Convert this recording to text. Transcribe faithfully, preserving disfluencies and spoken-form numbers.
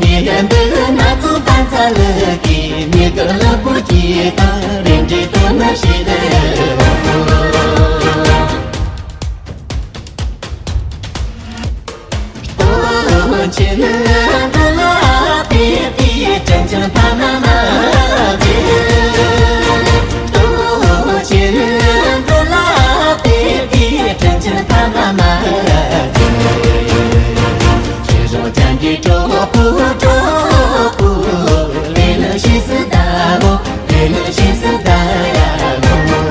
དེ་ཡང་འདི་ན་ཚོ་བན་ཚ་ལ་གི་མི་དག་ལ་པོ་གི་དང་རིན་འདྲེ་དོ་ན་ཤི་ལེ། ཆེ་ལ་འདི་ལ་དེ་དེ་ཅན་ཅན་ཕ་མ་མ་ཅེ། ཆེ་ལ་འདི་ལ་དེ་དེ་ཅན་ཅན་ཕ་མ་མ་ཅེ། ཁྱེད་རང་ཅན་གྱི་གྲོགས་པོ་གྲོགས་པོ་ལེ་ལ་ཤི་སི་ད་ལོ། ལེ་ལ་ཤི་སི་ད་ཡ་ལོ།